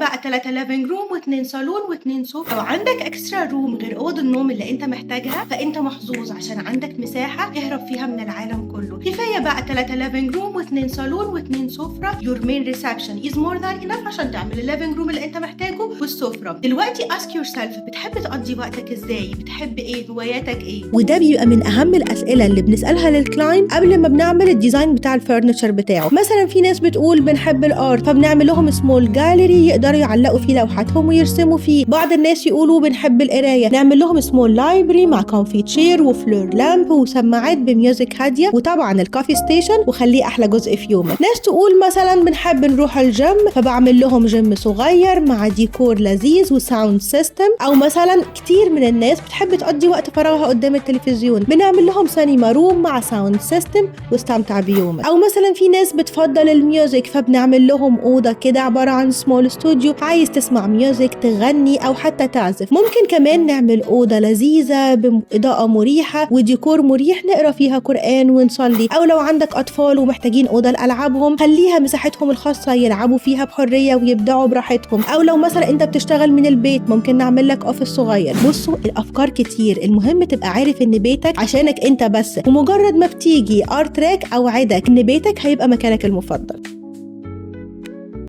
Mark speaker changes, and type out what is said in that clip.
Speaker 1: بقى 3 living room و2 صالون و2 سفرة. لو عندك extra room غير اوض النوم اللي انت محتاجها، فانت محظوظ عشان عندك مساحة تهرب فيها من العالم كله. كفاية بقى 3 living room و2 صالون و2 سفرة. your main reception is more than enough عشان تعمل ال living room اللي انت محتاجه والسفرة. دلوقتي ask yourself، بتحب تقضي وقتك ازاي؟ بتحب ايه؟ هواياتك ايه؟ وده بيبقى من اهم الاسئلة اللي بنسالها لل client قبل ما بنعمل ال design بتاع ال furniture بتاعه. مثلا في ناس بتقول بنحب ال art، فبنعمل لهم small gallery يقدروا يعلقوا فيه لوحاتهم ويرسموا فيه. بعض الناس يقولوا بنحب القرايه، نعمل لهم small library مع comfy chair و floor lamp وسماعات ب music هاديه، وطبعا ال coffee station، وخليه احلى جزء في يومك. ناس تقول مثلا بنحب نروح الجيم، فبعمل لهم جيم صغير مع ديكور لذيذ و sound system. او مثلا كتير من الناس بتحب تقضي وقت فراغها قدام التلفزيون، بنعمل لهم cinema room مع sound system واستمتع بيومك. او مثلا في ناس بتفضل ال music، فبنعمل لهم اوضة كده عبارة عن small studio، عايز تسمع music، تغني او حتى تعزف. ممكن كمان نعمل اوضة لذيذة باضاءه مريحه وديكور مريح نقرا فيها قران ونصلي. او لو عندك اطفال ومحتاجين اوضة لالعابهم، خليها مساحتهم الخاصة يلعبوا فيها بحرية ويبدعوا براحتهم. او لو مثلا انت بتشتغل من البيت، ممكن نعمل لك office صغير. بصوا، الافكار كتير، المهم تبقى عارف ان بيتك عشانك انت بس، ومجرد ما بتيجي Art Track اوعدك ان بيتك هيبقى مكانك المفضل.